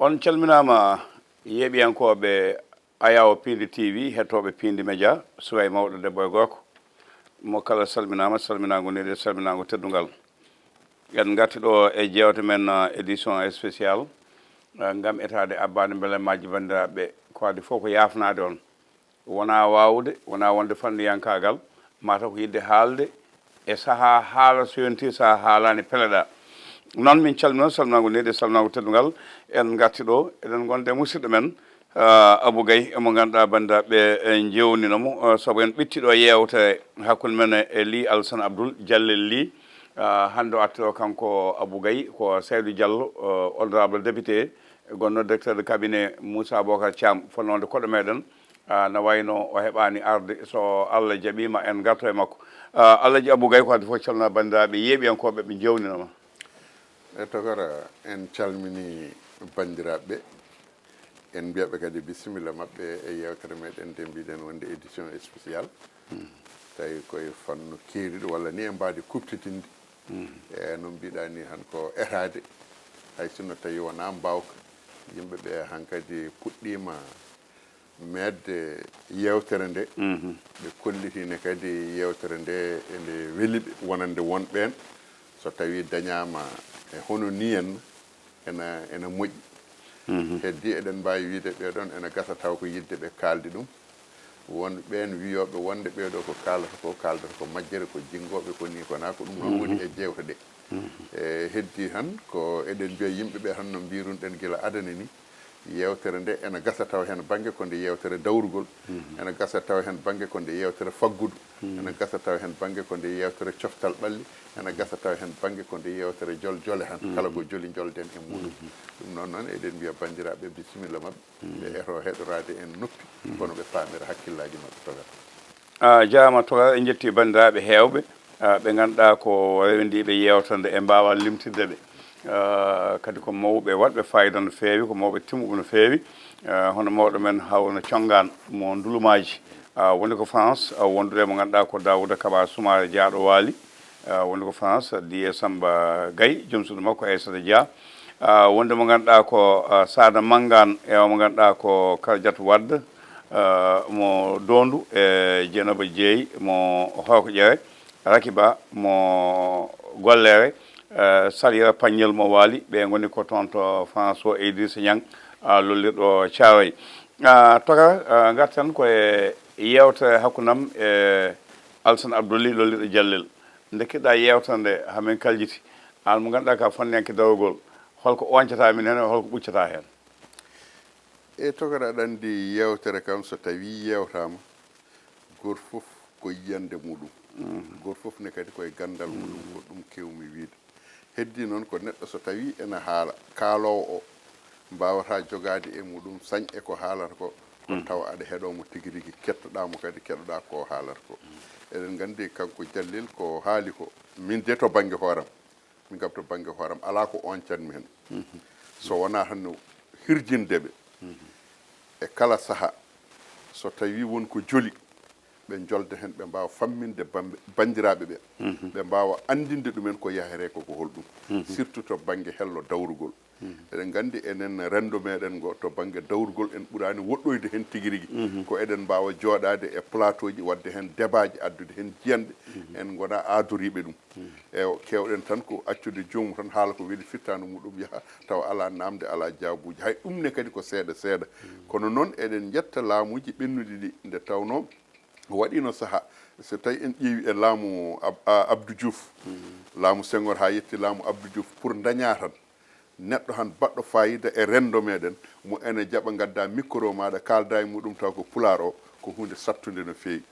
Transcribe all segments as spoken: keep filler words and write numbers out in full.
On calminaama, yeeɓiyankooɓe Ayaawo Piindi T V, hettooɓe Piindi Media, suka e mawɗo, debbo e gorko. Mo kala salminaama, salminaango needi, salminaango teddungal. En ngarti ɗo e jeewte men, eh, édition spéciale, eh, ngam etaade abbaade mbelemaaji banndiraaɓe, ko adii fof ko yaafnaade on. Wonaa waawde, wonaa wonde fanniyankaagal, maa taw ko yiɗde haalde e sahaa haala so yontii, sahaa haalaani peleɗaa. Noon min calminoo, salminaango needi, salminaango teddungal. En ngarti ɗo, eɗen ngonda e musidɗo men, ah, Abou Gaye, mo ngannduɗaa banndiraaɓe, en njeewniino mo, ah, sabu en ɓitti ɗo yeewtere hakkunde men e Ly Alassane Abdoul Jalel Ly, ah, hannde o arti o kanko Abou Gaye, ko Saydou Diallo, ah, honorable député, gonno directeur de cabinet Moussa Bocar Thiam, fonnode koɗo meɗen, ah, na wayno o heɓaani arde, so Allah jaɓiima en ngarto e makko. Ah, Alhaji Abou Gaye, ko adii fof calmina banndiraaɓe yeeɓiyankooɓe ɓe njeewninoma. E tokara, en calmini banndiraaɓe, en mbiyaɓe kadi bisimilla maɓɓe e yeewtere meɗen nde mbiɗen wonde édition spéciale. Tawi koye fannu keeriɗo walla ni e mbaadi kuɓtitindi. E no mbiɗa ni han ko etaade, hay sinno tawi wonaa mbaawka. Yimɓe ɓe hankadi puɗɗiima meeɗde yeewtere nde. Ɓe kollitiine kadi yeewtere nde ene weli ɓe wonande won ɓeen. So tawi dañaama e hono ni en ena, ena moƴƴi. Heddi eɗen mbaawi wiyde ɓee ɗoon ena gasa taw ko yiɗde ɓe kaaldi ɗum. Won ɓeen wiyooɓe wonde ɓee ɗoo ko kaalata ko, kaaldata ko majjere, ko jinngooɓe, ko nii, ko naa, ko ɗum noon woni e jeewte ɗe. E heddi tan ko eɗen mbiya yimɓe ɓe tan no mbiirunɗen gila adana ni, yeewtere nde ena gasa taw heen bannge ko nde yeewtere dawrugol, ena gasa taw heen bannge ko nde yeewtere faggudu, ena gasa taw heen bannge ko nde yeewtere coftal ɓalli, ena gasa taw heen bannge ko nde yeewtere jol jole tan, kala ko joli njolden e muuɗum. Ɗum noon noon eɗen mbiya banndiraaɓe bisimilla maɓɓe, ɓe eto heɗoraade en noppi, kono ɓe paamira hakkillaaji maɓɓe togata. A jaama togata, en njetti banndiraaɓe heewɓe, ah, ɓe ngannduɗaa ko rewendiiɓe yeewtere nde, en mbaawaa limtirde ɓe. Ah, kadi ko mawɓe waɗɓe fayida no feewi, ko mawɓe timmuɓe no feewi. Ah, hono mawɗo men Haruna Congaan mo Ndulumaaji, ah, woni ko France, ah, wondude mo ngannduɗaa ko Daouda Kaba Soumaré Jaaɗo Waali, ah, woni ko France, Diye Samba Gaye, joom suudu makko Aissata Dia, ah, wonde mo ngannduɗaa ko, ah, Sada Mangane, e o mo ngannduɗaa ko Kardiatou Wade, ah, mo Dondu, e Dieynaba Dieye mo Horko Ƴere, Rakiba mo Gollere, eh, Salira Pagnol mo Waali, ɓe ngoni ko toon to France o, e Idrissa Niang, ah, lollirɗo Thiaroye. Ah, toka, ah, ngarten ko e yeewtere hakkunde am e Alassane Abdoul Ly lollirɗo Jallel. Nde keɗɗa yeewtere nde, haa min kaljiti, aan mo ngannduɗaa ka fanniyanke dawrugol, holko oñcataa min heen, holko ɓuccataa heen? E tokara, aɗa anndi yeewtere kam, so tawii yeewtaama, gooto fof ko yiyannde muɗum. Gooto fof ne kadi ko e ganndal muɗum, ko ɗum keewmi wiyde. Heddii noon ko neɗɗo so tawii ena haala, kaaloowo o mbaawataa jogaade e muɗum sañ e ko haalata ko, ko tawa aɗa heɗoo mo tigi rigi, kettoɗaa mo kadi, keɗoɗaa ko haalata ko. Eɗen nganndi kanko Jallel ko haali ko, min de to bannge hooram, min kam to bannge hooram alaa ko oñcanmi heen. So wonaa tan no hirjinde ɓe e kala sahaa, so tawii won ko joli, ɓe njolda heen, ɓe mbaawa famminde bam-, banndiraaɓe ɓe, ɓe mbaawa anndinde ɗumen ko yahetee ko, ko holɗum, surtout to bannge hello dawrugol. Eɗen nganndi enen renndo meɗen ngo, to bannge dawrugol, en ɓuraani woɗɗoyde heen tigi rigi. Ko eɗen mbaawa jooɗaade e plateau ji, waɗde heen débat ji, addude heen jiyanɗe, en ngonaa aadoriiɓe ɗum. Ewa, keewɗen tan ko accude joomum tan haala ko weli fittaandu muɗum yaha, tawa alaa naamnde, alaa jaabuuji. Hay ɗum ne kadi ko seeɗa seeɗa. Kono noon eɗen njetta laamuuji ɓennuɗi ɗi, nde tawnoo waɗiino sahaa, so tawi en ƴeewi e laamu Ab-, a-, Abdou Diouf, laamu Senghor haa yetti laamu Abdou Diouf, pour ndañaa tan neɗɗo han baɗɗo faayiida e renndo meɗen, mo ene jaɓa ngadda micro maaɗa kaalda e muɗum taw ko pulaar o, ko huunde sattunde no feewi.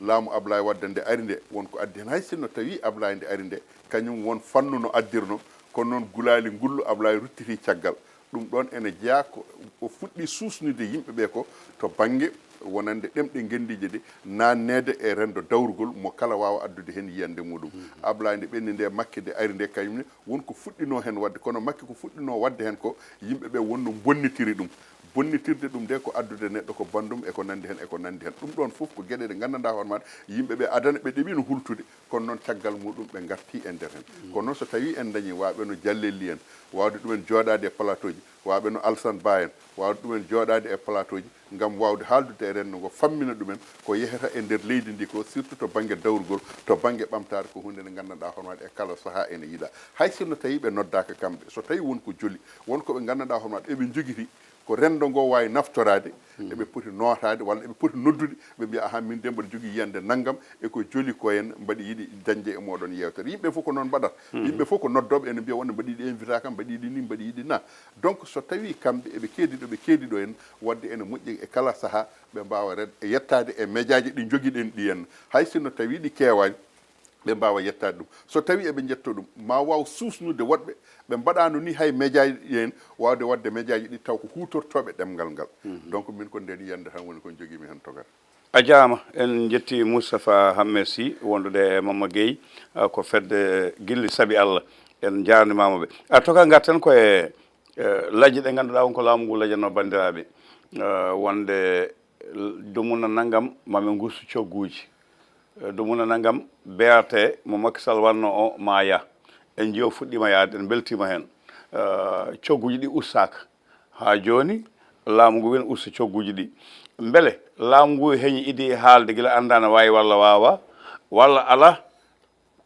Laamu Ablaye Wadde nde ari nde, won ko addi heen, hay sinno tawi Ablaye nde ari nde, kañum won fannu no addirno, kono noon gulaali ngullu Ablaye ruttiti caggal. Ɗum ɗoon ene jeyaa ko o fuɗɗi suusnude yimɓe ɓe ko to bannge wonande ɗemɗe ngenndiije ɗe, naatneede e renndo dawrugol, mo kala waawa addude heen yiyannde muɗum. Ablaye nde ɓenni nde, Makki nde ari nde, kañum ne won ko fuɗɗinoo heen waɗde, kono Makki ko fuɗɗinoo waɗde heen ko, yimɓe ɓe wonno bonnitiri ɗum. Bonnitirde ɗum nde ko addude neɗɗo ko banndum e ko nanndi heen, e ko nanndi heen. Ɗum ɗoon fof ko geɗe ɗe nganndanɗaa hoore maaɗa, yimɓe ɓe adana ɓe ɗeɓino hultude, kono noon caggal muɗum ɓe ngarti e nder heen. Kono noon, so tawii en ndañii waawɓe no Jallelli en, waawde ɗumen jooɗaade e plateau ji, waawɓe no Alsan Ba en, waawde ɗumen jooɗaade e plateau ji, ngam waawde haaldude e renndo ngo, fammina ɗumen ko yehata e nder leydi ndi ko, surtout to bannge dawrugol, to bannge ɓamtaare, ko huunde nde nganndanɗaa hono waɗi e kala sahaa ene yiɗaa. Hay sinno tawii ɓe noddaaka kamɓe, so tawii won ko joli, won ko ɓe nganndanɗaa hono waɗi eɓe njogiti, ko renndo ngo waawi naftoraade, eɓe poti nootaade walla eɓe poti noddude, ɓe mbiya, "Ahan, min de mbaɗa jogii yiyannde nanngam, e ko joli ko en mbaɗi yiɗi dañde e mooɗon yeewtere." Yimɓe fof ko noon mbaɗata. Yimɓe fof ko noddooɓe ene mbiya, "Wonde mbaɗi yiɗi invita kam, mbaɗi yiɗi ni, mbaɗi yiɗi na." Donc, so tawii kamɓe eɓe keedi ɗo ɓe keedi ɗo en, waɗde ene moƴƴi e kala sahaa ɓe mbaawa red-, yettaade e mejaaji ɗi njogiɗen ɗi en. Hay sinno tawii ɗi keewaani, ɓe mbaawa yettaade ɗum. So tawii eɓe njetta ɗum, ma waaw suusnude woɗɓe ɓe mbaɗaano ni hay mejaaji ɗi en, waawde waɗde mejaaji ɗi taw ko huutortooɓe ɗemngal ngal. Donc, min ko ndeen yiyannde tan woni ko njogiimi heen togata. A jaama, en njetti Moustapha Hammet Sy wondude e Mamma Gueye, ah, ko fedde Gilli Sabi Allah. En njaarnimaama ɓe. A toka ngarten ko e, eh, lajje ɗe ngannduɗaa won ko laamu ngu lajatnoo banndiraaɓe, eh, wonde dumuna nanngam ma min ngustu cogguuji. Eh, dumuna nanngam B R T mo Macky Sall waɗno o ma yah. En njiyo fuɗɗiima yahde, en mbeltiima heen. Eh, cogguuji ɗi ustaaka. Haa jooni, laamu ngu woni usta cogguuji ɗi. Mbele laamu ngu heñi idi e haalde gila anndaa na waawi walla waawaa, walla alaa,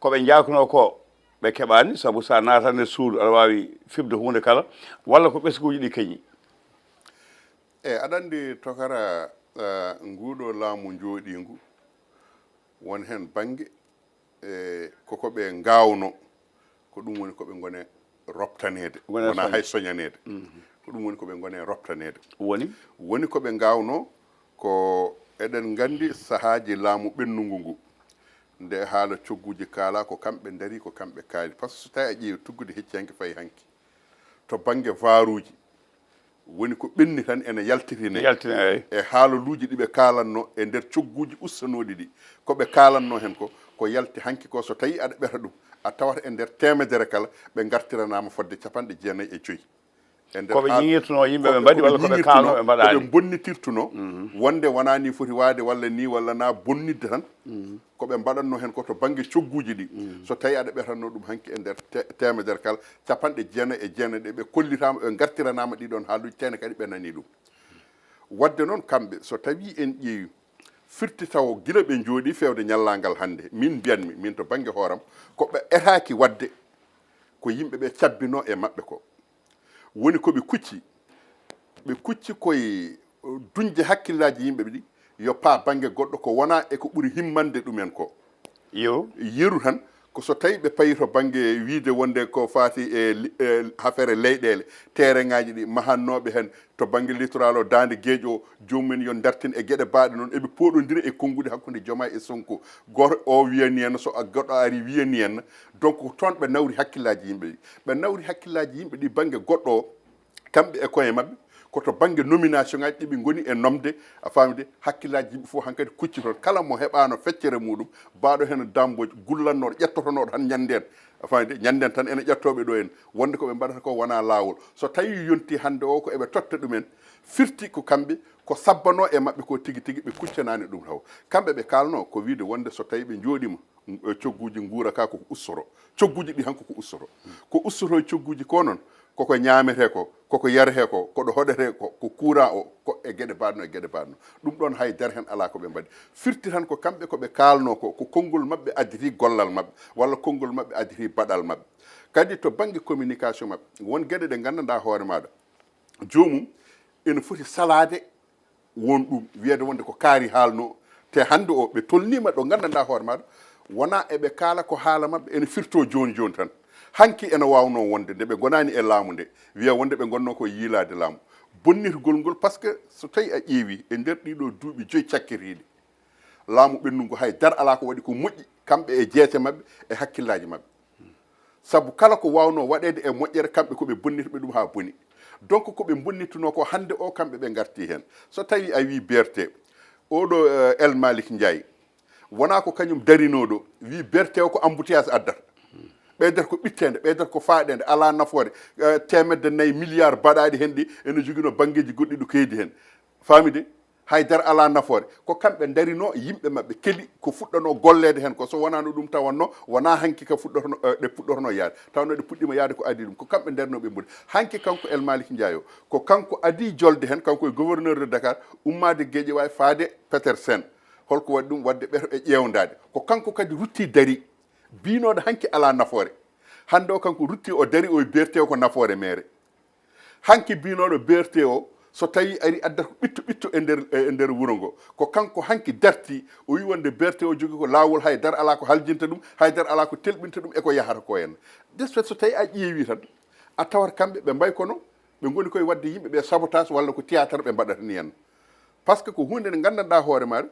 ko ɓe njaaknoo ko ɓe keɓaani, sabu so a naatan e suudu, aɗa waawi fiɓde huunde kala, walla ko ɓesnguuji ɗi keñi? E, aɗa anndi, tokara, eh, nguuɗo laamu njooɗiingu, won heen bannge, e, ko ko ɓe ngaawnoo, ko ɗum woni ko ɓe ngoni roptaneede. Ngoni wonaa soñ- hay soñaneede. Ko ɗum woni ko ɓe ngoni roptaneede. Woni? Woni ko ɓe ngaawnoo, ko eɗen nganndi sahaaji laamu ɓennungu ngu, nde haala cogguuji kaalaa, ko kamɓe ndarii, ko kamɓe kaali. Par ce que so tawii a ƴeewi tuggude hecci hanki fayi hanki, to bannge vaaruuji, woni ko ɓenni tan ene yaltitine. Yaltine, eey. E haalaluuji ɗi ɓe kaalanno e nder cogguuji ustanooɗi ɗi, ko ɓe kaalanno heen ko, ko yalti hanki ko, so tawii aɗa ɓeta ɗum, a tawata e nder teemedere kala, ɓe ngartiranaama fodde capanɗe jeenayi e joyi. E nder ko ɓe haal-, ñiŋirtunoo yimɓe ɓe mbaɗi, walla ko ɓe kaalno ɓe mbaɗaani, ko ɓe bonnitiruno, wonde wonaa ni foti waade walla ni walla na bonnitde tan. Ko ɓe mbaɗatno heen ko to bannge cogguuji ɗi. So tawii aɗa ɓetanno ɗum hanki e nder te-, teemedere kala, capanɗe jeenayi e jeenayi ɗe ɓe kollitaama, ɓe ngartiranaama ɗii ɗoon haaluuji, tene kadi ɓe nanii ɗum. Waɗde noon, kamɓe, so tawii en ƴeewi, firti tawo gila ɓe njooɗii feewde ñallaagal hannde, min mbiyanmi, min to bannge hooram, ko ɓe etaaki waɗde ko yimɓe ɓe cabbinoo e maɓɓe ko. Woni ko ɓe kucci, ɓe kucci koye duñde hakkillaaji yimɓe ɗi, yo paa bannge goɗɗo ko wonaa e ko ɓuri himmande ɗumen ko. Yo. Yeru tan, ko so tawii ɓe payi to bannge wiyde wonde ko faati e li-, e affaire leyɗeele, teereŋaaji ɗi mahannooɓe heen, to bannge littoral o, Daande Geeƴ o, joomum en yo ndartin e geɗe baaɗe noon, eɓe pooɗondira e konnguɗi hakkunde Jomaay e Sonko. Gooto o wiya ni henna, so a, goɗɗo ari wiya ni henna. Donc, ko toon ɓe nawri hakkillaaji yimɓe ɗi. Ɓe nawri hakkillaaji yimɓe ɗi bannge goɗɗo o, kamɓe e koye maɓɓe, ko to bannge nomination ŋaaji ɗi ɓe ngoni e nomde, a faami de, hakkillaaji yimɓe fof hankadi kucci toon. Kala mo heɓaano feccere muɗum, mbaɗo heen Dame Mbodj, gullannoɗo, ƴettotonooɗo tan ñanndeen, a faami de, ñanndeen tan ene ƴettooɓe ɗo en, wonde ko ɓe mbaɗata ko wonaa laawol. So tawii yontii hannde o ko eɓe totta ɗumen, firti ko kamɓe, ko sabbanoo e maɓɓe ko tigi tigi, ɓe kuccanaani ɗum taw. Kamɓe ɓe kaalnoo ko wiyde wonde so tawii ɓe njooɗiima, e cogguuji nguura ka koko ustoro. Cogguuji ɗi han koko ustoro. Ko ustoto e cogguuji ko noon, koko ñaametee ko, koko yaretee ko, koɗo hoɗetee ko, ko courant o, ko e geɗe mbaɗno, e geɗe mbaɗno. Ɗum ɗoon hay dara heen alaa ko ɓe mbaɗi. Firti tan ko kamɓe ko ɓe kaalnoo ko, ko konngol maɓɓe additi gollal maɓɓe, walla konngol maɓɓe additi baɗal maɓɓe. Kadi to bannge communication maɓɓe, won geɗe ɗe nganndanɗaa hoore maaɗa, joomum ene foti salaade won ɗum, wiyeede wonde ko kaari haalno, te hannde o ɓe tolniima ɗo nganndanɗaa hoore maaɗa, wonaa eɓe kaala ko haala maɓɓe ene firto jooni jooni tan. Hanki ene waawnoo wonde nde ɓe ngonaani e laamu nde, wiya wonde ɓe ngonnoo ko yiilaade laamu. Bonnitgol ngol, par ce que so tawii a ƴeewi e nder ɗii ɗoo duuɓi joyi cakkitiiɗi, laamu ɓennungu hay dara alaa ko waɗi ko moƴƴi, kamɓe e jeese maɓɓe e hakkillaaji maɓɓe. Sabu kala ko waawnoo waɗeede e moƴƴere, kamɓe ko ɓe bonnitɓe ɗum haa boni. Donc, ko ɓe bonnittunoo ko hannde o, kamɓe ɓe ngarti heen. So tawii a wii B R T, oɗo, eh, El Malick Ndiaye, wonaa ko kañum darinoo ɗo, wii B R T o ko embouteillage addata. Ɓeydata ko ɓitteende, ɓeydata ko faaɗeende, alaa nafoore, eh, teemedde nayi milliard baɗaaɗi heen ɗi ene joginoo banngeeji goɗɗi ɗo keedi heen. Faami de? Haydara alaa nafoore. Ko kamɓe ndarino yimɓe maɓɓe, keli ko fuɗɗanoo golleede heen ko. So wonaano ɗum, tawanno wonaa hanki ka fuɗɗotono, eh, ɗe puɗɗotono yaade. Tawanno ɗe puɗɗiima yaade ko adii ɗum. Ko kamɓe ndarino ɓe mboni. Hanki kanko El Malick Ndiaye o, ko kanko adii jolde heen, kanko e gouverneur de Dakar, ummaade Guédiawaye faade Petersen. Holko waɗi ɗum? Waɗde ɓeto e ƴeewndaade. Ko kanko kadi rutti dari, biinooɗo hanki alaa nafoore. Hannde o kanko rutti o dari, o e beerte o ko nafoore meere. Hanki biinooɗo beerte o, so tawi ari addata ko ɓitto ɓitto e nder, e nder wuro ngo. Ko kanko hanki darti, o wi wonde beerte o jogii ko laawol, haydara alaa ko haljinta ɗum, haydara alaa ko telɓinta ɗum e ko yahata ko en. De ce fait, so tawi a ƴeewi tan, a tawat kamɓe ɓe mbay kono ɓe ngoni koye waɗde yimɓe ɓe sabotage walla ko théâtre ɓe mbaɗata ni en. Parce que ko huunde nde nganndanɗaa hoore maare,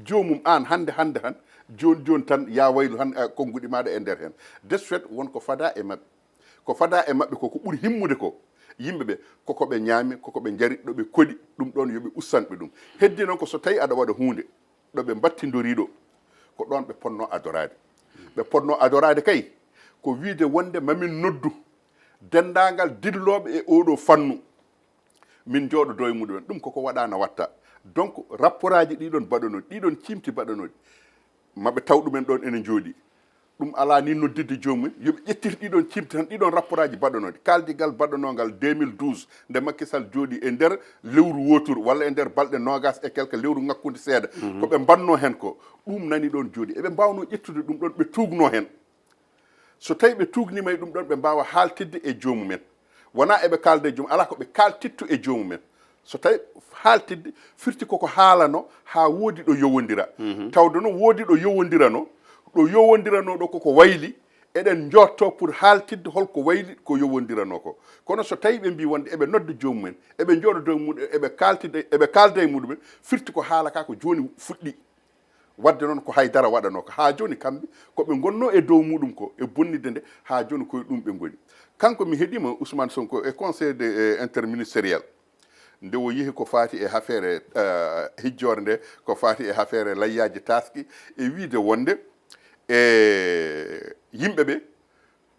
joomum aan hannde, hannde tan, jooni jooni tan, ya waylu tan, eh, konnguɗi maaɗa e nder heen. De ce fait, won ko fadaa e maɓɓe. Ko fadaa e maɓɓe ko, ko ɓuri himmude ko, yimɓe ɓe, koko ɓe ñaami, koko ɓe njari, ɗo ɓe koɗi, ɗum ɗoon yo ɓe ussanɓe ɗum. Heddi noon ko so tawi aɗa waɗa huunde, ɗo ɓe mbattindorii ɗo, ko ɗoon ɓe potnoo adoraade. Ɓe potnoo adoraade kay, ko wiyde wonde mamin noddu denndaangal dillooɓe e ooɗoo fannu, min njooɗodoo e muɗumen. Ɗum koko waɗaano watta. Donc, rapportaaji ɗii ɗoon mbaɗanooɗi, ɗii ɗoon ciimti mbaɗanooɗi, maɓe taw ɗumen ɗoon ene njooɗii. Ɗum alaa ni noddidde joomum en, yo ɓe ƴettir ɗii ɗoon ciimti tan, ɗii ɗoon rapportaaji mbaɗanooɗi. Kaaldigal mbaɗanoongal deux mille douze, nde Macky Sall jooɗii e nder lewru wooturu, walla e nder balɗe noogaas e quelque, lewru ŋakkundi seeɗa. Ko ɓe mbaɗnoo heen ko, ɗum nani ɗoon jooɗii. Eɓe mbaawnoo ƴettude ɗum ɗoon, ɓe tuugnoo heen. So tawi ɓe tuugniima e ɗum ɗoon, ɓe mbaawa haaltidde e joomum en. Wonaa eɓe kaalda e joomum, alaa ko ɓe kaaltitto e joomum en. So tawi haaltidde, firti koko haalano haa woodi ɗo yowondira. Tawde noon woodi ɗo yowondirano, ɗo yowondirano ɗo koko wayli, eɗen njorto pour haaltidde holko wayli ko yowondirano ko. Kono so tawi ɓe mbii wonde eɓe nodda joomum en, eɓe njooɗodoo e muɗum, eɓe kaaltida, eɓe kaalda e muɗum en, firti ko haala ka ko jooni fuɗɗi. Waɗde noon ko haydara waɗanoo ko. Haa jooni kamɓe, ko ɓe ngonnoo e dow muɗum ko, e bonnidde nde, haa jooni koye ɗum ɓe ngoni. Kanko mi heɗiima Ousmane Sonko e conseil de, eh, interministériel. Nde o yehi ko faati e affaire, eh, hijjoore nde, ko faati e affaire layyaaji taaski, e wiyde wonde, e yimɓe ɓe,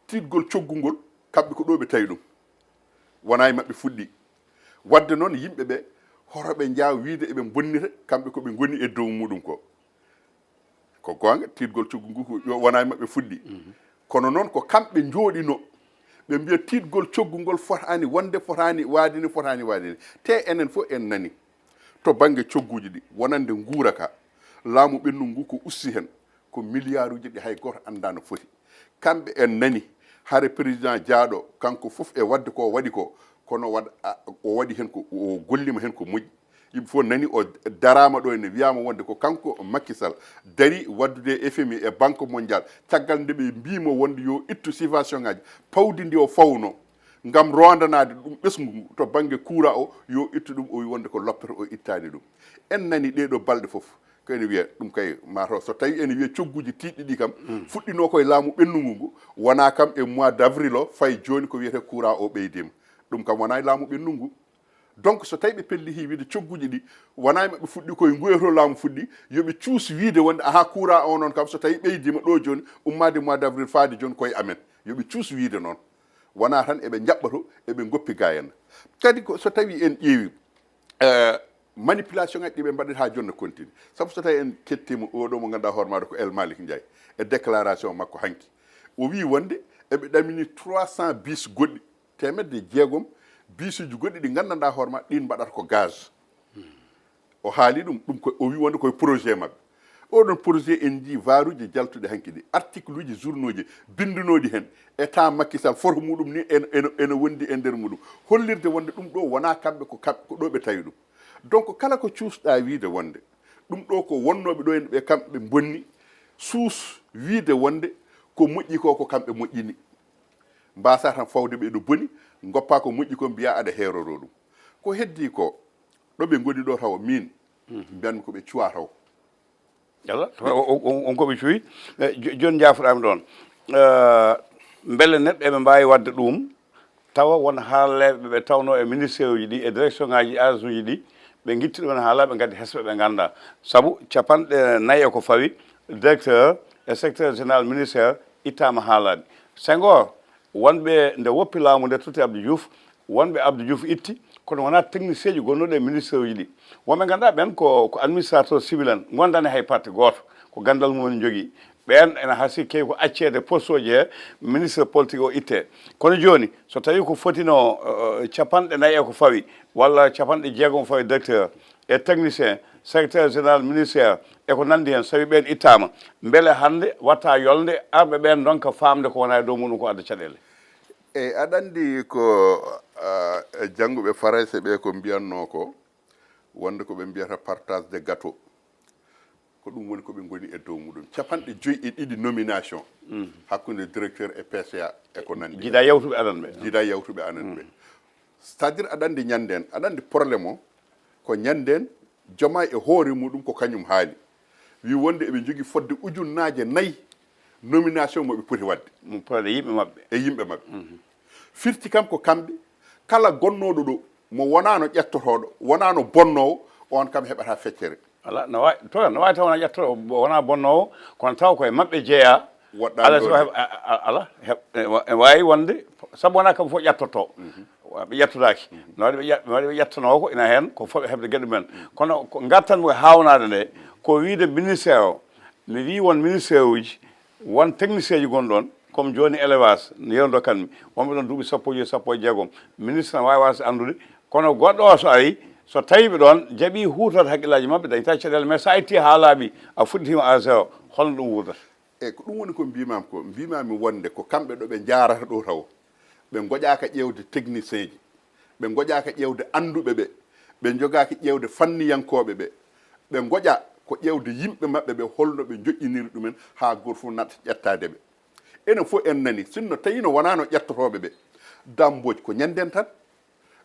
tiiɗgol coggu ngol, kamɓe ko ɗo ɓe tawi ɗum. Wonaa e maɓɓe fuɗɗi. Waɗde noon, yimɓe ɓe, hoto ɓe njaaw wiyde eɓe mbonnita, kamɓe ko ɓe ngoni e dow muɗum ko. Ko goonga, tiiɗgol coggu ngu ko yo wonaa e maɓɓe fuɗɗi. Kono noon, ko kamɓe njooɗino, ɓe mbiya tiiɗgol coggu ngol fotaani wonde, fotaani waade ni, fotaani waade ni. Te enen fof en nani, to bannge cogguuji ɗi, wonande nguura ka, laamu ɓennugu ngu ko usti heen, ko miliyaaruuji ɗi hay gooto anndaa no foti. Kamɓe en nani, hare président jaaɗo, kanko fof e waɗde ko o waɗi ko, kono waɗ-, a, o waɗi heen ko, o golliima heen ko moƴƴi. Yimɓe fof nani o daraama ɗo ene wiyaama wonde ko kanko Macky Sall dari waɗdude e F M I e Banque Mondiale, caggal nde ɓe mbiimo wonde yo ittu subvention ngaaji, pawdi ndi o fawno ngam roondanaade ɗum ɓesngu ngu to bannge courant o, yo ittu ɗum, o wi wonde ko loppeto, o ittaani ɗum. En nani ɗee ɗoo balɗe fof, ko ene wiya ɗum kay, mataw so tawi ene wiya cogguuji tiiɗɗi ɗi kam, fuɗɗinoo ko e laamu ɓennugu ngu, wonaa kam e mois d' avril o, fayi jooni ko wiyetee courant o ɓeydiima. Ɗum kam wonaa e laamu ɓennugu ngu. Donc, so tawi ɓe pellitii wiide cogguuji ɗi, wonaa e maɓɓe fuɗɗi, ko e ngu e to laamu fuɗɗi, yo ɓe cuus wiide wonde, aha, courant o noon kam, so tawi ɓeydiima ɗo jooni, ummaade mois d' avril faade jooni, ko e amen. Yo ɓe cuus wiide noon. Wonaa tan eɓe njaɓɓa to, eɓe ngoppi gaayen. Kadi ko so tawi en ƴeewi, eh, manipulation ngaji ɗi ɓe mbaɗata haa jooni no continue. Sabu so tawi en kettiima oɗo mo ngannduɗaa hoore maaɗo ko El Malick Ndiaye, e déclaration makko hanki. O wii wonde eɓe ɗamini trois cents bus goɗɗi, teemedde jeegom bisuuji goɗɗi ɗi nganndanɗaa hoore ma, ɗin mbaɗata ko gaz. O haali ɗum, ɗum ko, o wi wonde koye projet maɓɓe. Oɗon projet en njii varuuji jaltuɗi hanki ɗi, article uji journaux ji bindunooɗi heen, état Macky Sall, photo muɗum ni ene, ene, ene wondi e nder muɗum. Hollirde wonde ɗum ɗo wonaa kamɓe, ko kamɓe, ko ɗo ɓe tawi ɗum. Donc, kala ko cuusɗaa wiide wonde ɗum ɗo ko wonnooɓe ɗo en ɓe kamɓe bonni, suus wiide wonde ko moƴƴi ko, ko kamɓe moƴƴini. Mbaasaa tan fawde ɓe ɗo boni, ngoppaa ko moƴƴi ko, mbiyaa aɗa heeroroo ɗum. Ko heddii ko, ɗo ɓe ngoni ɗo tawa miin, mbiyanmi ko ɓe cuwaa taw. Yalla, tawa o- o- on ko ɓe cuwi. Eh, jo- jooni njaafoɗaami ɗoon. Eh, mbele neɗɗo eɓe mbaawi waɗde ɗum, tawa won haalleeɓe ɓe tawnoo e ministère uji ɗi, e direction ngaji, agence uji ɗi, ɓe ngitti ɗumen haalaa, ɓe ngaddi hesɓe ɓe nganndaa. Sabu capanɗe nayi e ko fawi, directeur e secrétaire général ministère ittaama haalaaɓe. Senghor, wonɓe nde woppi laamu nde, totti Abdou Diouf, wonɓe Abdou Diouf itti, Kono wonaa technicien ji gonnuɗo e ministère uji ɗi. Wonɓe ngannduɗaa ɓen ko, ko administrateur civil en, ngondani hay parti gooto, ko ganndal mum en njogii. Ɓeen ena hasii kewi ko acceede poste uji he ministre politique o ittee. Kono jooni, so tawii ko fotino, eh, capanɗe nayi e ko fawi, walla capanɗe jeegom fawi directeur, e technicien, secrétaire général ministère, e ko nanndi heen, so tawii ɓeen ittaama, mbele hannde waɗta yolnde arɓe ɓeen ndonka faamde ko wona e dow muɗum ko adda caɗeele? Eyi, aɗa anndi ko, ah, jannguɓe Farayse ɓe ko mbiyatnoo ko, wonde ko ɓe mbiyata partage de gâteau. Ko ɗum woni ko ɓe ngoni e dow muɗum. Capanɗe joyi e ɗiɗi nomination hakkunde directeur e P C A e ko nanndi. Jiidaa yawtuɓe adan ɓe. Jiidaa yawtuɓe anan ɓe. C'est-à-dire aɗa anndi ñanndeen, aɗa anndi problème o, ko ñanndeen Jomaay e hoore muɗum ko kañum haali. Wi wonde eɓe njogii fodde ujunnaaje nayi nomination mo ɓe poti waɗde. Mo poti waɗde yimɓe maɓɓe. E yimɓe maɓɓe. Firti kam ko kamɓe, kala gonnooɗo ɗo, mo wonaano ƴettotooɗo, wonaano bonnoowo, on kam heɓata feccere. Ala, no waawi, to, no waawi taw wona ƴettotooɗo, wona bonnoowo, kono taw koye maɓɓe jeyaa. Woɗɗaani ala, ɗo so de. Heɓ-, a-, a-, ala, heɓ-, e wa-, e waawi wonde, sabu wonaa kamɓe fof ƴettotoo. Wa-, ɓe ƴettotaaki. No waɗi ɓe ƴet-, no waɗi ɓe ƴettanoo ko ina heen, ko fotɓe heɓde geɗe mumen. Kono ko ngartan mo e haawnaade nde, ko wiide ministère o, mi wii won ministère uji, won technicien ji gonɗon, comme jooni élevage, no yeewndo kanmi, wonɓe ɗon duuɓi sappo e joyi, sappo e jeegom. Ministre ne waawi waasde anndude, kono goɗɗo o so ari, so tawi ɓe ɗon, jaɓi huutorde hakkillaaji maɓɓe, dañta caɗeele, mais so a itti haa laaɓi, a fuɗɗitiima à zéro, holno ɗum wuurdata? Eyi, ko ɗum woni ko mbiimaami ko. Mbiimaami wonde ko kamɓe ɗo ɓe njaarata ɗo tawo. Ɓe ngoƴaaka ƴeewde technicien ji. Ɓe ngoƴaaka ƴeewde annduɓe ɓe. Ɓe njogaaki ƴeewde fanniyankooɓe ɓe. Ɓe ngoƴa ko ƴeewde yimɓe maɓɓe ɓe, holno ɓe njoƴƴiniri ɗumen haa gooto fof natta ƴettaade ɓe. Enen fof en nani, sinno tawino wonaano ƴettotooɓe ɓe. Dame Mbodj ko ñannden tan.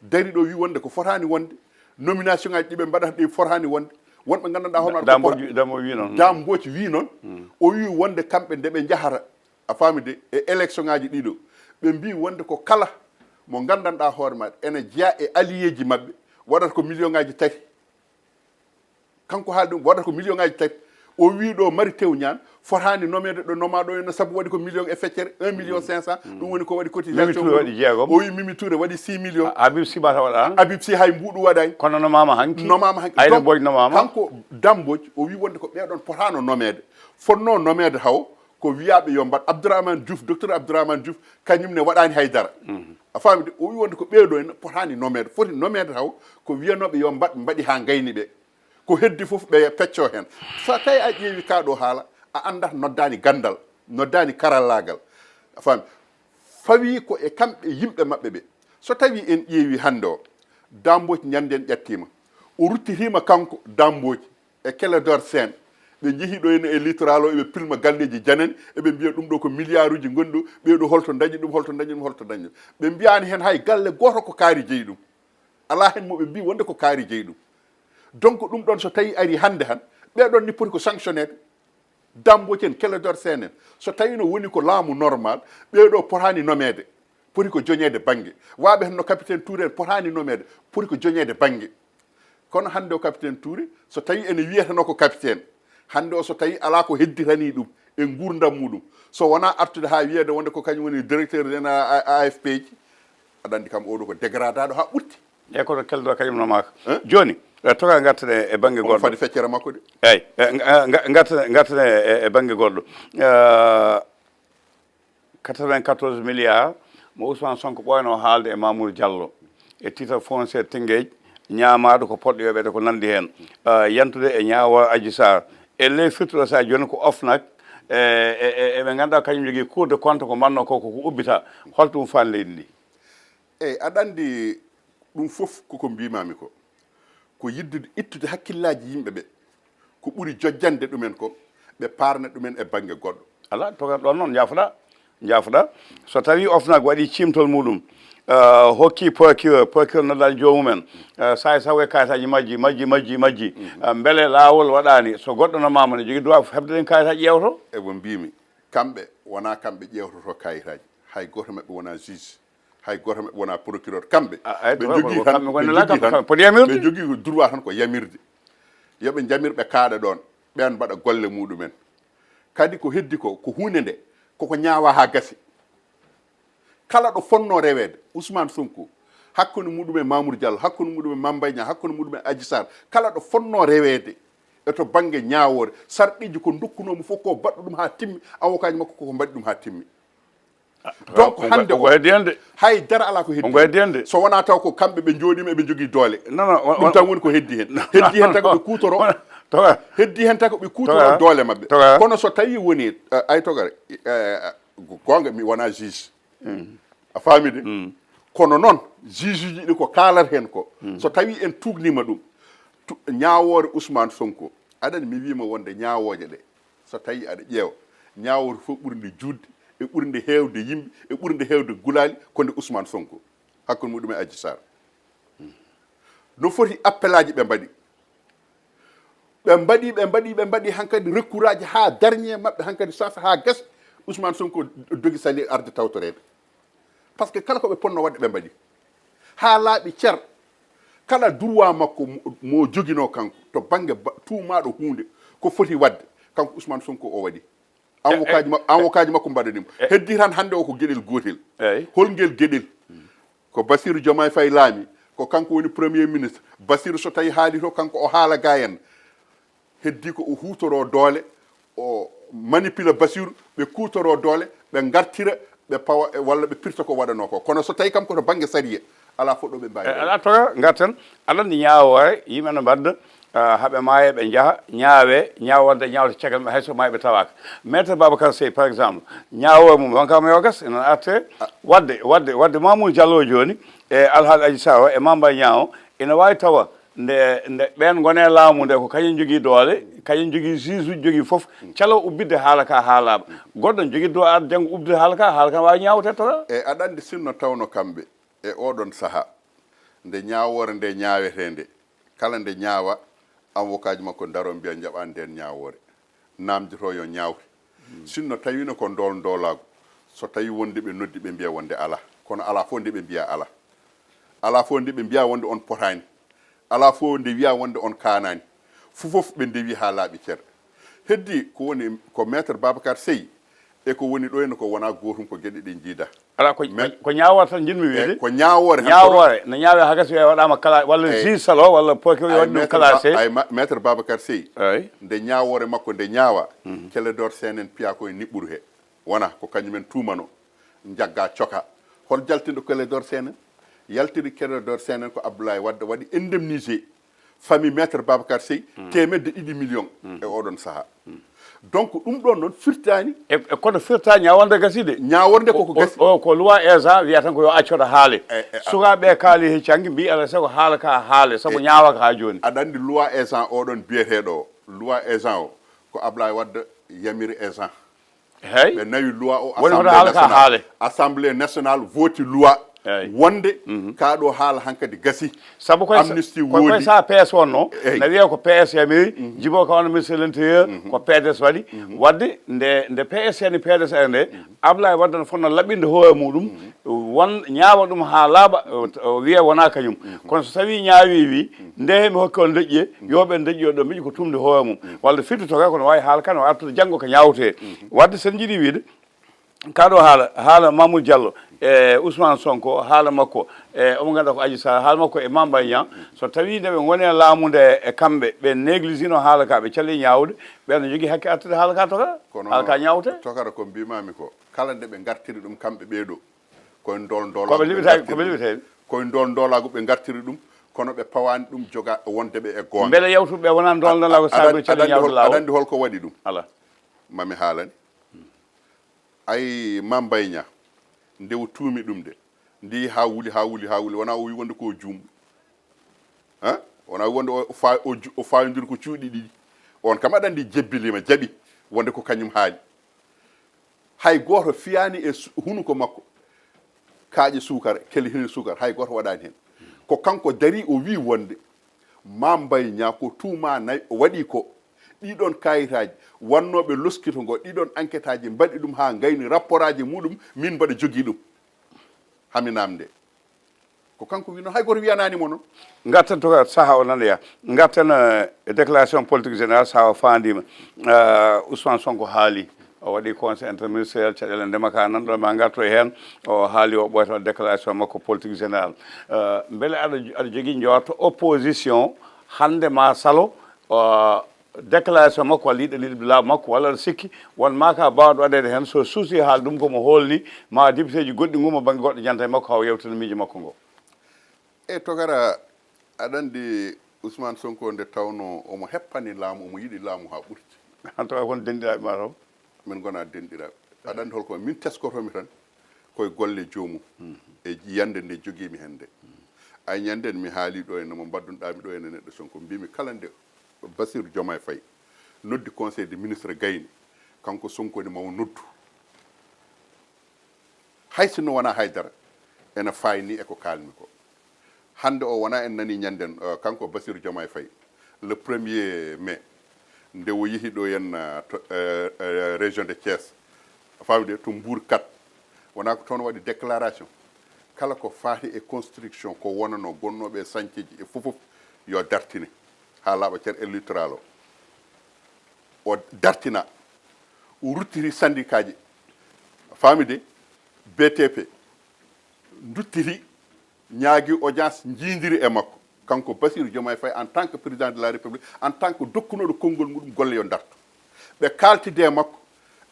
Dari ɗo wi wonde ko fotaani wonde, nomination ngaji ɗi ɓe mbaɗata ɗi fotaani wonde, wonɓe nganndanɗaa hono Dame Mbodj, Dame Mbodj wi noon. Dame Mbodj wi noon, o wi wonde kamɓe nde ɓe njahata, a faami de, e élection ngaji ɗiɗo, ɓe mbi wonde ko kala mo nganndanɗaa hoore ma ene jeya e allié ji maɓɓe, waɗata ko million ngaji tati. Kanko haali ɗum, waɗata ko million ngaji tati. O wi ɗo Mary Teuw Niane fotaani nomeede ɗo noma ɗo, ene sabu waɗi ko million e feccere, un million cinq cent. Ɗum woni ko waɗi cotisation. Mimi Touré waɗi jeegom. O wi Mimi Touré waɗi six millions. A-, Habib Sy mata waɗaani. Habib Sy hay mbuuɗu waɗaani. Kono nomaama hanki. Nomaama hanki. Aïda Mbodj nomaama. Kanko Dame Mbodj, o wi wonde ko ɓeɗon potaano nomeede. Fotnoo nomeede haw, ko wiyaaɓe yo mbaɗ Abdourahmane Diouf, docteur Abdourahmane Diouf, kañum ne waɗaani hay dara. A faami de, o wi wonde ko ɓeeɗo en potaani nomeede, foti nomeede taw, ko wiyanooɓe yo mbaɗ, mbaɗi haa ngayni ɓe. Ko heddi fof ɓe pecco heen. So tawi a ƴeewi kaa ɗo haala, a anndat noddaani ganndal, noddaani karallaagal. A faami? Fawi ko e kamɓe yimɓe maɓɓe ɓe. So tawi en ƴeewi hannde o, Dame Mbodj ñannden ƴattiima. O ruttitiima kanko Dame Mbodj e Clédor Sène. Ɓe njehi ɗo ene e littoral o, eɓe pilma galleeji janen, eɓe mbiya ɗum ɗo ko milliard uji ngoni ɗo, ɓeeɗo holto ndañi ɗum, holto ndañi ɗum, holto ndañi ɗum. Ɓe mbiyaani heen hay galle gooto ko kaari jeyi ɗum. Alaa heen mo ɓe mbi wonde ko kaari jeyi ɗum. Donc ɗum ɗon so tawi ari hannde han, ɓeɗon ni poti ko sanctionneede. Dame Mbodj en, Clédor Sène en, so tawino woni ko laamu normal, ɓeeɗo potaani nomeede, poti ko joñeede bannge. Waaɓe heen no capitaine Touré en potaani nomeede, poti ko joñeede bannge. Kono hannde o capitaine Touré, so tawi ene wiyatano ko capitaine, hannde o so tawi alaa ko hedditanii ɗum e nguurndam muɗum, so wonaa artude haa wiyeede wonde ko kañum woni directeur général A F P ji, aɗa anndi kam oɗo ko dégradaaɗo haa ɓurti. Eyi, kono kelɗo kañum no maaka. Hein? Jooni, eh, toka ngarten e, e bannge goɗɗo. Fadi feccere makko de. Eyi, eh, nga-, nga-, ngarten, ngarten e, e, e bannge goɗɗo. Eh, quatre-vingt-quatorze milliards mo Ousmane Sonko ɓooyno haalde e Mamour Diallo e titre foncier Tëngéej, ñaamaaɗo ko poɗɗo yoɓeede ko nanndi heen. Eh, yantude e ñaawo Adji Sarr. E ley firtuɗo sa jooni ko OFNAC, e, e, e, eɓe ngannduɗaa kañum jogii Cour de compte ko mbanno ko, ko, ko ubbita. Holto ɗum faani leydi ndi? Eyi, aɗa anndi ɗum fof koko mbiimaami ko. Ko yiddude ittude hakkillaaji yimɓe ɓe. Ko ɓuri jojjande ɗumen ko ɓe paarna ɗumen e bannge goɗɗo. Alaa, toga ɗon noon, njaafoɗaa, njaafoɗaa. So tawii OFNAC waɗii ciimtol muɗum, eh, hokki procureur, procureur noddaani joomum en, eh, saay sawo e kayitaaji majji, majji, majji, majji. Eh, mbele laawol waɗaani, so goɗɗo nomaama ne jogii droit heɓde ɗen kayitaaji ƴeewto? E ko mbiimi, kamɓe, wonaa kamɓe ƴeewtotoo kayitaaji. Hay gooto maɓɓe wonaa juge. Hay gooto maɓɓe wonaa procureur. Kamɓe, a, ay, ɓe to, jogii ko tan, kamɓe ɓe woni la, jogii kamɓe tan, ko poti yamirde. Ɓe jogii ko droit tan ko yamirde. Yo ɓe njamir ɓe kaaɗa ɗoon, ɓeen mbaɗa golle muɗumen. Kadi ko heddi ko, ko huunde nde, koko ñaawaa haa gasi. Kala ɗo fotnoo reweede, Ousmane Sonko, Hakkunde muɗum e Mamour Diallo, hakkunde muɗum e Mame Mbaye Niang, hakkunde muɗum e Adji Sarr, kala ɗo fotnoo reweede e to bannge ñaawoore, sarɗiiji ko ndokkunoo mo fof ko baɗɗo ɗum haa timmi, avocat ji makko koko mbaɗi ɗum haa timmi. Donc hannde o heddi heen de. Hay dara alaa ko heddi heen. So wonaa taw ko kamɓe ɓe njooɗiima eɓe njogii doole. Non non. Ɗum tan woni ko heddi heen. Heddi heen tan ko ɓe kuutoroo. Heddi heen tan ko ɓe kuutoroo doole maɓɓe. Kono so tawii woni, eh, ay togare, eh, goonga mi wonaa juge. A faami de? Kono noon juge uji ɗi ko kaalata heen ko, so tawii en tuugniima ɗum, tu- ñaawoore Ousmane Sonko, aɗa anndi mi wiima wonde ñaawooje ɗe, so tawii aɗa ƴeewa, ñaawoore fof ɓurnde juutde e ɓurnde heewde yimɓe e ɓurnde heewde gulaali ko nde Ousmane Sonko, hakkunde muɗum e Adji Sarr. No foti appelaaji ɓe mbaɗi. Ɓe mbaɗi, ɓe mbaɗi, ɓe mbaɗi hankadi recours aji haa darñe maɓɓe hankadi sasa haa gasi. Ousmane Sonko dogi sali arde tawtoreede. Parce que kala ko ɓe ponno waɗde ɓe mbaɗi. Haa laaɓi cer. Kala droit makko mo- mo joginoo kanko to bannge ba- tuumaaɗo huunde ko foti waɗde, kanko Ousmane Sonko o waɗi. Avocat ji ma- avocat ji makko mbaɗani mo. Heddi tan hannde o ko geɗel gootel. Hol ngel geɗel? Ko Bassirou Diomaye Faye laami, ko kanko woni premier ministre. Bassirou so tawi haali to kanko o haala ga en. Heddi ko o huutoroo doole, o manipula Bassirou, ɓe kuutoroo doole, ɓe ngartira, ɓe pawa e- walla ɓe pirta ko waɗanoo ko. Kono so tawi kam ko to bannge sariya, alaa fof ɗo ɓe mbaawi. Alaa toga ngarten, aɗa anndi ñaawoore yimɓe no mbaɗda, ah, haɓe maaya ɓe njaha ñaawe, ñaawo wonde ñaawta caggal maɓɓe hay so maaya ɓe tawaaka. Maître Babacar Seye par exemple, ñaawoore mum wonka mo yogas ene arte. Waɗde waɗde waɗde Mamour Diallo jooni e alhaali Adji Sarr o e Mame Mbaye Niang o, ene waawi tawa nde nde ɓeen ngoni e laamu nde ko kañum jogii doole, kañum jogii juge uji jogii fof, calo ubbitde haala ka haalaama. Goɗɗo ne jogii droit arde janngo ubbitde haala ka, haala ka waawi ñaawteede toga. E aɗa anndi sinno tawno kamɓe e oɗon sahaa nde ñaawoore nde ñaawetee nde, kala nde ñaawa avocat ji makko ndaro mbiya njaɓaani ndeen ñaawoore, naamndoto yo ñaawte. Sinno tawiino ko ndool ndoolaagu, so tawi wonde ɓe noddi ɓe mbiya wonde alaa, kono alaa fof nde ɓe mbiya alaa. Alaa fof nde ɓe mbiya wonde on potaani. Alaa fof nde wiya wonde on kaanaani. Fof fof ɓe ndewi haa laaɓi cer. Heddi ko woni ko maître Babacar Seye e ko woni ɗo ene ko wonaa gootum ko geɗe ɗe njiida. Ala ko ko ñaawoore tan njiɗmi wiide. Ko ñaawoore tan. Ñaawoore no ñaawee haa gasi wiya waɗaama kala walla juge salo walla procureur waɗi ɗum classé. Ay maître Babacar Seye. Nde ñaawoore makko nde ñaawa. Clédor Sène en piya ko e niɓɓuru he. Wona ko kañum en tuumano, njagga coka. Hol jaltinɗo Clédor Sène? Yaltiri Clédor Sène ko Abdoulaye Wade waɗi indemnisé famille maître Babacar Seye teemedde ɗiɗi million e oɗon sahaa. Donc ɗum ɗon noon firtaani. E kono firtaani ñaawoore nde gasi de. Ñaawoore nde koko gasi. O ko loi Ezzan wiya tan ko yo accoɗo haale. Sukaaɓe kaali he canngi mbi alaa sago haala ka haale sabu ñaawa ka haa jooni. Aɗa anndi loi Ezzan oɗon biyeteeɗo o, loi Ezzan o ko Abdoulaye Wade yamiri Ezzan. Hey. Ɓe nawi loi o. Woni hoto haala ka haale. Assemblée nationale voti loi. Wonde ka ɗo haala hankadi gasi. Sabu koye amnistie woodi. Koye sa P S wonno na wiya ko P S yamiri, Jibo ka wona ministre de l'intérieur, ko P D S waɗi. Wadde nde nde P S yani P D S ari nde, Ablaye Wadde no fotno laɓɓinde hoore muɗum, won ñaawa ɗum haa laaɓa, o wiya wona kañum. Kono so tawi ñaawi wi, nde mi hokki on leƴƴi, yo ɓe leƴƴi o ɗo miƴi ko tumde hoore mum. Walla firti to kay kono wawi haala kan o artude janngo ko ñaawte. Wadde sen jiiɗi wiide, ka ɗo haala, haala Mamoudou Diallo e Ousmane Sonko, haala makko e omo ganduɗa ko Adji Sarr, haala makko e Mame Mbaye Niang, so tawi nde ɓe ngoni e laamu nde e kamɓe, ɓe négligino haala ka, ɓe calli ñaawde, ɓen no jogui hakke artude haala ka toka, haala ka ñaawte. Tokara ko mbimami ko, kala nde ɓe gartiri ɗum kamɓe ɓeeɗo, koye ndol ndolagu ɓe gartiri ɗum. Koye ndol ndolagu ɓe gartiri ɗum, kono ɓe pawani ɗum joga wonde ɓe e goonga. Beele yawtuɓe ɓe wona ndol ndolagu sabu ɓe calli ñaawde lawol. Aɗa andi holko waɗi ɗum? Ala. Mami haalani. Ay, Mame Mbaye Niang, nde o tuumi ɗum de, nde ha wuli, ha wuli, ha wuli, wona o wi wonde ko juumɗo. Hein? Wona o wi wonde o fa-, o ju-, o fawodiri ko cuuɗi ɗiɗi. On kam aɗa andi jebbilima, jaɓi wonde ko kañum haali. Hay goto fiyani e su-, hunuko makko kaaƴe suukara, kele hene suukara, hay goto waɗani hen. Ko kanko dari o wi wonde Mame Mbaye Niang ko tuuma nayi o waɗi ko. Ɗiɗon kayitaji wannoɓe loskito ngo, ɗiɗon enquête aji mbaɗi ɗum ha gayni rapport aji muɗum, min mbaɗa jogui ɗum. Hami namde. Ko kanko wino, hay goto wiyanani mo noon. Garten to saaha o nanoya. Garten, eh, e déclaration politique générale, saaha o fandima. Eh, Ousmane Sonko haali. O waɗi conseil interministériel caɗeele ndema ka nan ɗo ma ngarto e heen. O haali o ɓooyata waɗ déclaration makko politique générale. Eh, mbele aɗa aɗa jogii njoorto opposition hannde ma salo, eh, déclaration makko walla yiɗa liɗɗi laamu makko walla aɗa sikki won ma ka baawɗo waɗeede heen so suusi haal ɗum ko mo hoolni ma député ji goɗɗi nguma bannge goɗɗo janta e makko haw yewtana miijo makko ngo? E togara aɗa anndi Ousmane Sonko nde tawno omo heppani laamu omo yiɗi laamu haa ɓurti. An tawa kon denɗiraaɓe ma taw? Min ngona denɗiraaɓe. Aɗa anndi holko min teskotomi tan koye golle joomum e yiyannde nde jogiimi heen nde. Ay ñande mi haali ɗo ene mo mbaddunɗaami ɗo ene neɗɗo Sonko mbimi kala nde Bassirou Diomaye Faye noddi conseil de ministre gayni kanko Sonko ne mawo noddu. Hay sinno wona haydara ene fayni e ko kalmi ko. Hannde o wona en nani ñanden eh, kanko Bassirou Diomaye Faye le premier mai nde o yehi ɗo yen eh, to eh, eh, région de Thiès, a faami de, to Mbour quatre, wona ko toon waɗi déclaration kala ko faati e construction ko wonano gonnooɓe e sañceeji e fof fof yo dartine haa laaɓa cer e littoral o. O dartina, o ruttiri syndicat ji, a faami de, B T P duttiri, ñaagi audience, njiidiri e makko kanko Bassirou Diomaye Faye en tant que président de la République, en tant que dokkunooɗo konngol muɗum golle yo dartu. Ɓe kaaltidi e makko,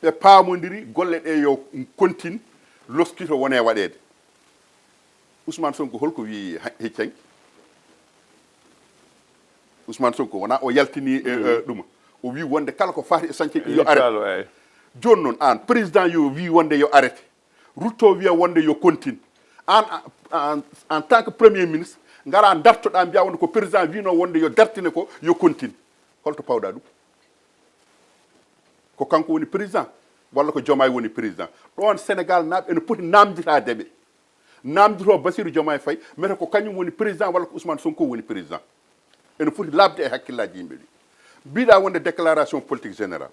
ɓe paamondiri golle ɗe yo continue, loskito wone waɗeede. Ousmane Sonko holko wii hecci hanki? Ousmane Sonko wona o yaltini e eh, ɗuma, o wii wonde kala ko faati e sañceeji ɗi yo arrêté. Jooni noon aan président yo wii wonde yo arrêté, rutto wiya wonde yo continue. Aan en tant que premier ministre ngara dartoɗa mbiya wonde ko président wino wonde yo dartine ko yo continue. Holto pawɗa ɗum? Ko kanko woni président walla ko Diomaye woni président? Ɗoon Sénégal naaɓe ene poti namditaade ɓe. Namdito Bassirou Diomaye Faye mete ko kañum woni président walla ko Ousmane Sonko woni président? Ene foti labde e hakkillaaji yimɓe ɗi. Mbiɗa wonde déclaration politique générale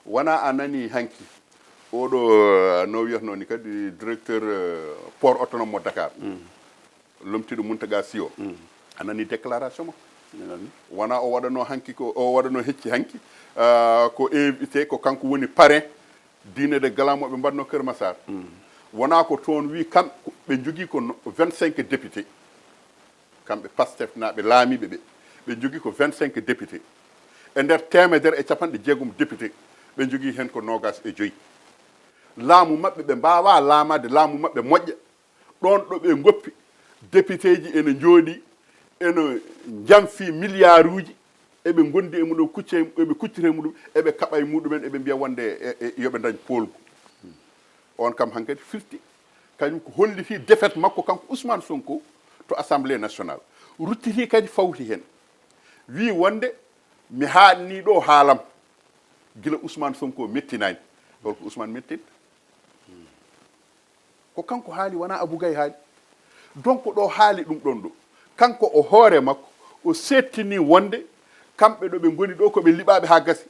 wona a nani hanki oɗo eh, no wiyatno ni kadi directeur eh, port autonome mo Dakar, lomtiɗo Mountaga Sy o, a nani déclaration makko? Wona o waɗano hanki ko o waɗano hecci hanki ah, ko invité ko kanko woni parrain dîner de gala mo ɓe mbaɗno Kër Massar. Wona ko toon wi kam ɓe jogii ko vingt cinq député, kamɓe Pastef naaɓe laamiiɓe ɓe, ɓe jogii ko vingt cinq député. E nder teemedere e capanɗe jeegom député ɓe jogii heen ko noogaas e joyi. Laamu maɓɓe ɓe mbaawaa laamaade laamu maɓɓe moƴƴa. Ɗoon ɗo ɓe ngoppi, depiteeji ene njooɗii, ene njamfii miliyaaruuji, eɓe ngondi e muɗum, kucci e- eɓe kuccita e muɗum, eɓe kaɓa e muɗumen, eɓe mbiya wonde e- e- yoɓe ndañ poolgu. On kam hankadi firti, kañum ko hollitii défaite makko kanko Ousmane Sonko to Assemblée nationale. Ruttitii kadi fawti heen, wii wonde mi haaɗnii ɗo haalam gila Ousmane Sonko mettinaani. Holko Ousmane mettinta? Ko kanko haali, wona Abou Gaye haali. Donc ɗo haali ɗum ɗon ɗo, kanko o hoore makko o seettini wonde kamɓe ɗo ɓe ngoni ɗo ko ɓe liɓaaɓe haa gasi.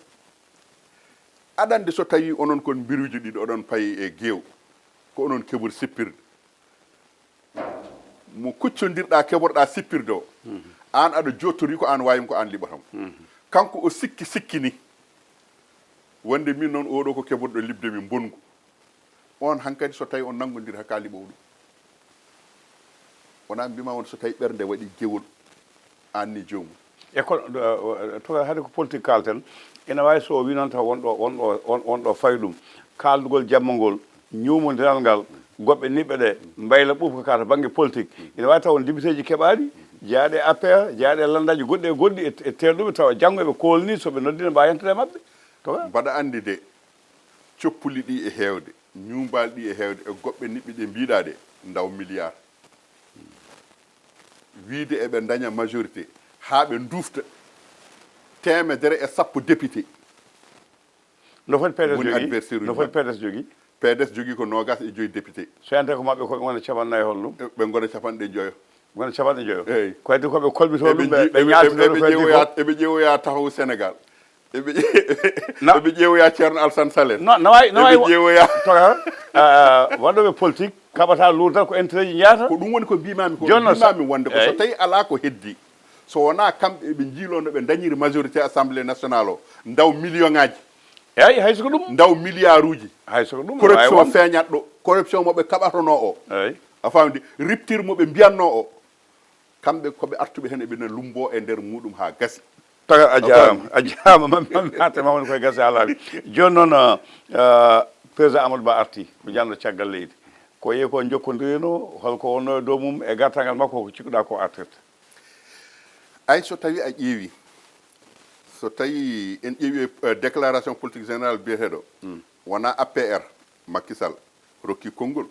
Aɗa anndi so tawii onon kon mbiruuji ɗiɗi oɗon payi e geew, ko onon keɓori sippirde. Mo kuccondirɗaa keɓorɗaa sippirde o, aan aɗa jottori ko aan waawi mo ko aan liɓata mo. Kanko o sikki sikki ni wonde min noon oɗo ko keɓorɗo liɓde mi mbonngu. On hankadi so tawi on nanngondiri haka liɓowo ɗum, wona mbima won so tawi ɓernde waɗi gewol anni joomum. École to hade ko politique kalten, ina wawi so o wi noon taw wonɗo wonɗo wonɗo fawi ɗum kaldugol jamma ngol, ñuumodiral ngal, goɓɓe niɓɓe ɗe mbayla ɓuuɓka ka to bannge politique. Ina wawi taw won député ji keɓaɗi jeyaaɗe A P R, jeyaaɗe e lanndaji goɗɗi e goɗɗi e terɗuɓe tawa janngo eɓe kolni soɓe noddina mbawa yentude e maɓɓe. To mbaɗa anndi de, coppuli ɗi e heewde, ñuumbal ɗi e heewde e goɓɓe niɓɓe ɗe mbiɗa ɗe ndaw milliard. Wiide eɓe ndaña majorité haa ɓe ndufta teemedere e sappo député. No foti P D S woni jogii? Adversaire No uji foti maɓɓe. P D S jogii? P D S jogii ko noogaas e joyi député. So yante ko maɓɓe ko ɓe ngona capanɗe nayi holɗum? E, ɓe ngona capanɗe joyo. Ɓe ngona capanɗe joyo. Eyi. Ko addi ko ɓe kolɓito Eɓe ɗum ɓe nji- ɓe eɓe- ñaatino eɓe ɗum ko addi ko ƴeewoya eɓe ƴeewoya taxawu Sénégal. Eɓe Na- eɓe ƴeewoya Ceerno Alsan Salen. No no wawi no eɓe wawi ƴeewoya. Toga waɗɗoɓe politique kaɓata luurdal ko intérêt ji jeeyata. Ko ɗum woni ko mbimami ko Jooni noon sa- mbimami wonde ko so Eyi. Tawi ala ko heddi, so wona kamɓe eɓe jiilo no ɓe dañiri majorité assemblée nationale o ndaw million ngaji. Eyi, hay soko ɗum. Ndaw milliard uji. Hay soko ɗum. Corruption feeñat ɗo. Corruption mo ɓe kaɓatono o. Eyi. A faamdi? Rupture mo ɓe mbiyatno o. Kamɓe ko ɓe artuɓe heen eɓe na lumbo e nder muɗum haa gasi. Taga a jaarama a jaarama mami mami harte mamani koye gasi haa laaɓi. Jooni noon, président Amadou Ba arti ko janno caggal leydi. Ko yehi ko jokkondirino holko wonno e dow mum e gartagal makko ko cikkuɗa ko artirta? Ay so tawi a ƴeewi so tawi en ƴeewi déclaration politique générale biyeteɗo wona A P R, Macky Sall rokki konngol.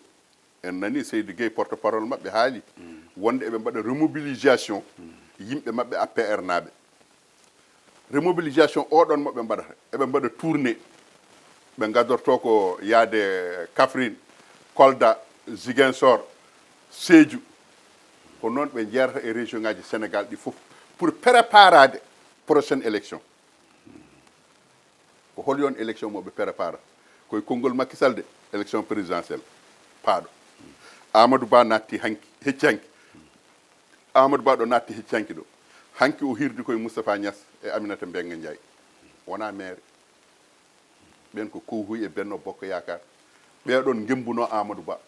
En nani Seydi Gueye porte parole maɓɓe haali wonde eɓe mbaɗa remobilisation yimɓe maɓɓe A P R naaɓe. Remobilisation oɗon moɓe mbaɗata eɓe mbaɗa tournée. Ɓe gadorto ko yaade Kaffrine, Kolda, Ziguinchor, Sédhiou. Ko noon ɓe jeerata e région ngaji Sénégal ɗi fof pour préparade prochaine élection. Ko hol yon élection mo ɓe prépara? Koye konngol Macky Sall de, élection présidentielle paaɗo. Amadou Ba natti hanki hecci hanki. Amadou Ba ɗo natti hecci hanki ɗo. Hanki o hirdi koye Moustapha Niass e Aminata Mbengue Ndiaye. Wona maire. Ɓen ko kowhuy e Benno Bokk Yakar. Ɓeɗon ngembuno Amadou Ba.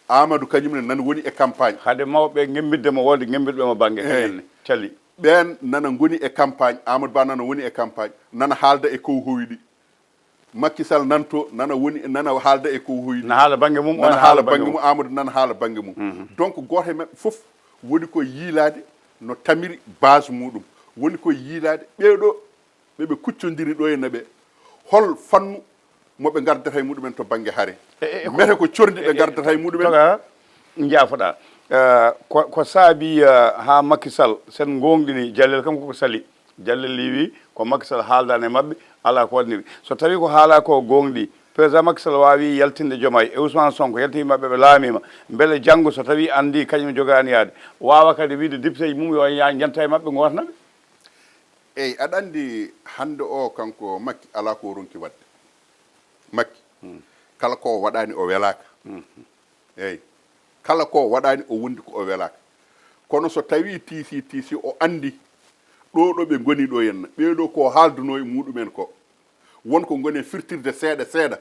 Amadou kañum ne nan woni e campagne. Hade mawɓe ngembidde mo wonde ngembirɓe mo bangge kañum ne cali. Ɓen nana ngoni e campagne, Amadou Ba nana woni e campagne, nana haalda e kowhowi ɗi. Macky Sall nan to nana woni nana haalda e kowhowi ɗi. Na haala bangge mum, nana haala bangge mum, Amadou nana haala bangge mum. Donc gooto e maɓɓe fof woni ko yiilaade no tamiri base muɗum. Woni ko yiilaade ɓeeɗo ɓe ɓe kuccondiri ɗo e naɓe hol fannu mo ɓe ngardata e muɗumen to bangge hare. Mete ko corndi ɓe ngardata e muɗumen. Toga jaafoɗa. Eh, ko, ko saabi eh, ha Macky Sall sen gongɗini Jalel kam koko sali. Jalel liwi ko Macky Sall haaldan e maɓɓe ala ko waɗniri. So tawi ko haala ko gongɗi, président Macky Sall wawi yaltinde Diomaye e Ousmane Sonko yaltini maɓɓe ɓe laamima. Beele janngo so tawi andi kañum jogani yaade wawa kadi wiide député ji mum yo ya janta e maɓɓe gotnaɓe. Eyi, aɗa anndi hannde o kanko Makki alaa ko o ronki waɗde. Makki kala ko o waɗaani o welaaka. Eyi, kala ko o waɗaani o wondi ko o welaaka. Kono so tawii tiisii tiisii o anndi ɗo ɗo ɓe ngoni ɗo henna ɓee ɗo ko o haaldunoo e muuɗum en ko won ko ngoni e firtirde seeɗa seeɗa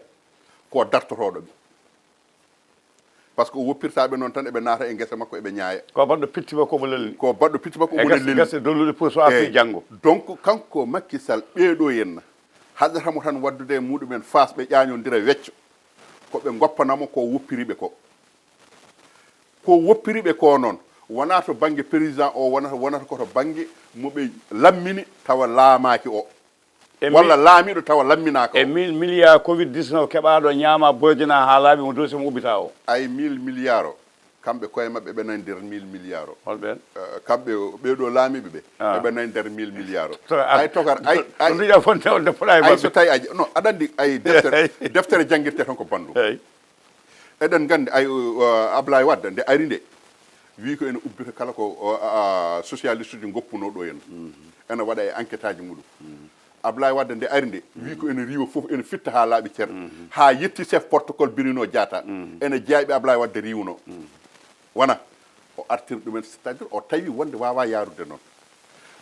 ko dartotooɗo ɓe. Par ce que o woppirta ɓe noon tan eɓe naata e ngesa makko eɓe ñaaya. Ko baɗɗo pitti makko omo lelni. Ko baɗɗo pitti makko omo lelni. Gase dolluɗe pour so arti janngo. Donc kanko Macky Sall ɓee ɗo henna haɗata mo tan waddude e muɗum en face ɓe ƴaañondira wecco ko ɓe goppana mo ko woppiri ɓe ko. Ko woppiri ɓe ko noon wona to bangge président o wonata wonata ko to bangge mo ɓe lammini tawa laamaaki o. Walla laamiiɗo tawa lamminaaka o. E mille milliards covid dix-neuf keɓaaɗo ñaama boydina haa laaɓi mo dossier mo ubbita o. Ay mille milliards o kamɓe koye maɓɓe ɓe nani nder mille milliards o. Hol ɓeen? Kamɓe ɓee ɗo laamiiɓe ɓe eɓe nani nder mille milliards o. Ay tokar ay ay. Ɗum ɗiɗa fonte on deppoɗa e maɓɓe. Ay so tawi aji non aɗa anndi ay deftere deftere janngirte tan ko banndum. Eɗen nganndi ay Ablaye Wadda nde ari nde wii ko ene ubbita kala ko socialiste uji ngoppunoo ɗo en ene waɗa e enquête aji muɗum. Ablaye Wadda nde ari nde wii ko ene riiwa fof ene fitta haa laaɓi cer haa yetti chef protocole Bruno Diatta ene jeyaa ɓe Ablaye Wadda riiwunoo. Wona o artiri ɗumen c'est à dire o tawi wonde waawaa yaarude noon.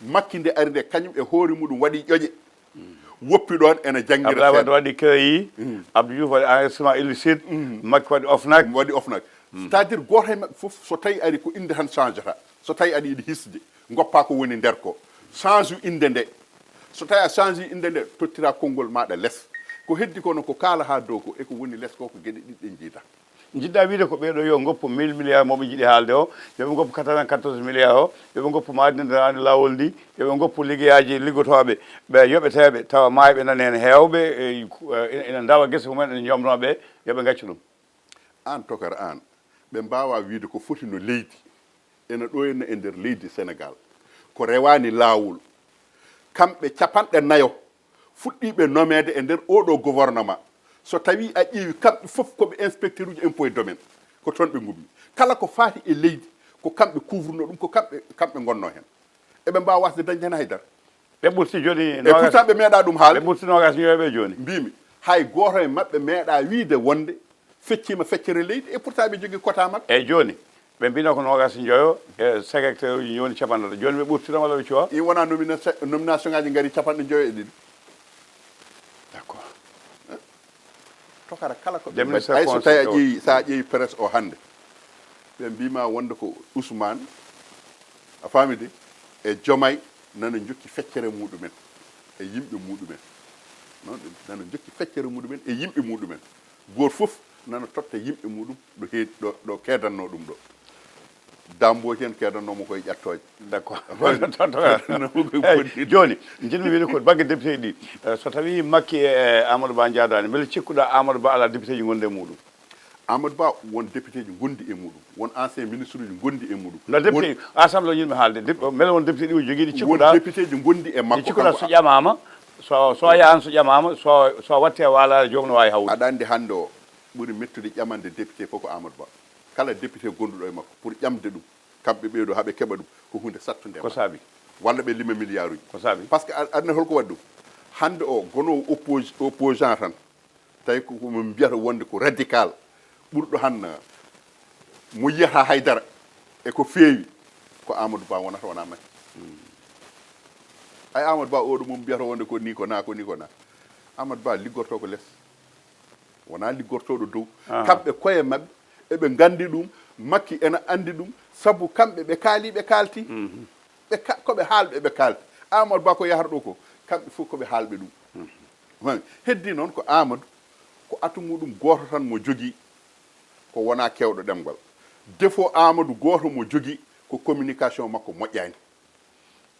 Makki nde ari nde kañum e hoore muɗum waɗi ƴoƴe. Woppi ɗoon ene janngira Abdoulaye Wade waɗi créé, Abdou Diouf waɗi enregistrement illicite, Macky waɗi OFNAC. Waɗi OFNAC. C'est à dire gooto e maɓɓe fof so tawi ari ko innde tan changata, so tawi aɗa yiɗi hisde goppaa ko woni nder ko, change innde nde, so tawi a change innde nde tottira konngol maaɗa les. Ko heddi ko noon ko kaala haa dow ko e ko woni les ko ko geɗe ɗiɗi ɗe njiida. Njiɗɗa wiide ko ɓeeɗo yo ngoppu mille milliards moɓe njiɗi haalde o, yoɓe ngoppu quatre-vingt-quatorze milliards o, yoɓe ngoppu maadinde raani laawol ndi, yoɓe ngoppu liggeyaaji liggotooɓe ɓe yoɓeteeɓe tawa maayɓe nani heen heewɓe ina ndawa gese mumen ene ñoomnoo ɓe, yoɓe ngaccu ɗum. Aan tokar aan, ɓe mbaawaa wiide ko foti no leydi ene ɗo henna e nder leydi Senegaal ko rewaani laawol. Kamɓe capanɗe nayo fuɗɗiiɓe nomeede e nder ooɗoo gouvernement, so tawii a ƴeewi kamɓe fof ko ɓe inspecteur uji impôt et domaine, ko toon ɓe ngummi. Kala ko faati e leydi ko kamɓe kuuvrunoo ɗum, ko kamɓe kamɓe ngonnoo heen. Eɓe mbaawa waasde dañde heen hay dara. Ɓe ɓurti jooni. E pourtant ɓe meeɗaa ɗum haalde. Ɓe ɓurti noogaas ñooyooɓe jooni. Mbiimi hay gooto e maɓɓe meeɗaa wiide wonde fecciima feccere leydi e pourtant ɓe jogii quota maɓɓe. Eyi jooni ɓe mbino ko noogaas e njoyo e secrétaire uji ñooni capanɗe tati jooni ɓe ɓurtino walla ɓe cuwa? I wona nomination ngaji ngari capanɗe njoyo e ɗiɗi. D'accord. Tokara kala ko ɓe mbaɗi, hay so tawi a ƴeewi, so a ƴeewi presse o hannde, ɓe mbima wonde ko Ousmane, a faami de, e Diomaye nana jokki feccere muɗumen e yimɓe muɗumen. Non, nana jokki feccere muɗumen e yimɓe muɗumen. Gooto fof nana totta yimɓe muɗum ɗo heedi, ɗo, ɗo keedanno ɗum ɗo. Dame Mbodj en keedannoomo koye ƴattooje. D'accord. Keedannoomo koye... Eyi, bonɗi. Jooni, njiɗmi wiide ko bannge député ɗi, eh, so tawii Makki e, e Amadou Ba njaadaani, mbele cikkuɗaa Amadou Ba alaa député ji ngonɗi e muɗum? Amadou Ba, won député ji ngonɗi e muɗum, won ancien ministre uji ngonɗi e muɗum. No député, won assemblée o, njiɗmi haalde, dép-, mbele won député ɗi o jogii ɗi cikkuɗaa? Won député ji ngonɗi e makko, cikkuɗaa kanko so ƴamaama, so, so a yahan so ƴamaama, so, so a waɗte waalaare joom no waawi hawrude. Aɗa anndi hannde o ɓuri mettude ƴamande député fof ko Amadou Ba. Kala député gonɗuɗo e makko, pour ƴamde ɗum, kamɓe ɓee ɗo, haɓe keɓa ɗum, ko huunde sattunde e maɓɓe. Ko saabi? Walla ɓe lima milliard uji. Ko saabi? Parce que a-, aduna holko waɗi ɗum? Hannde o, gonoowo oppos-, opposant tan, tawi ko, ko mo mbiyata wonde ko radical, ɓurɗo han, mo yiyata haydara, e ko feewi, ko Amadou Ba wonata, wona Macky. Ay, Amadou Ba oɗo mo mbiyata wonde ko ni, ko na, ko ni, ko na. Amadou Ba liggorto ko les. Wona liggortooɗo dow. Ah. Kamɓe koye maɓɓe, eɓe nganndi ɗum, Makki ena anndi ɗum, sabu kamɓe ɓe kaali, ɓe kaalti. Mhm. Ɓe ka-, ko ɓe haalɓe, ɓe kaalti. Amadou Ba ko yahata ɗo ko, kamɓe fof ko ɓe haalɓe ɗum. Mhm. Heddii noon ko Amadou, ko atu muɗum gooto tan mo jogii, ko wona keewɗo ɗemngal. Défaut Amadou gooto mo jogii, ko communication makko moƴƴaani.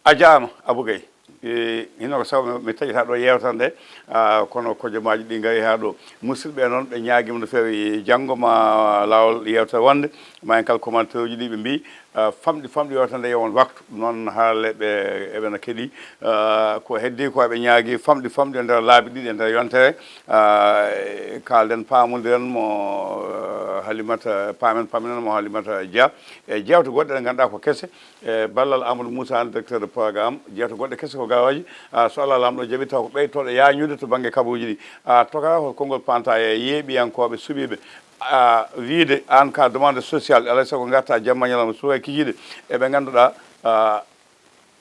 A jaaraama, Abou Gaye. E, hino ko sabu mi taƴata ɗo yeewtere nde, ah, kono kojomaaji ɗi ngari haa ɗo. Musidɓe noon, ɓe ñaagiima no feewi, janngo ma laawol yeewtere wonde, ma en kal commentaire uji ɗi ɓe mbiyi, ah, famɗi, famɗi yeewtere nde yo won waktu. Noon haalleeɓe eɓe no keɗii, ah, ko heddii ko eɓe ñaagii famɗi, famɗi e nder laabi ɗiɗi e nder yontere. Ah, kaalden, paamondiren mo, ah, Halimata, paamen, paaminen mo Halimata Dia. E jeewte goɗɗe ɗe ngannduɗaa ko kese, e ballal Amadou Moussa Anne, directeur de programme, jeewte goɗɗe kese ko garooje. Ah, so Allah Laamɗo jaɓi, taw ko ɓeytooɗo yaañude to bannge kabaruuji ɗi. Ah, tokara, hol konngol panta e yeeɓiyankooɓe, suɓiiɓe, ah, wiide aan ka demande social, alaa e sago ngarta jamma ñalawma, suwa e kikiiɗe, e ɓe ngannduɗaa, ah,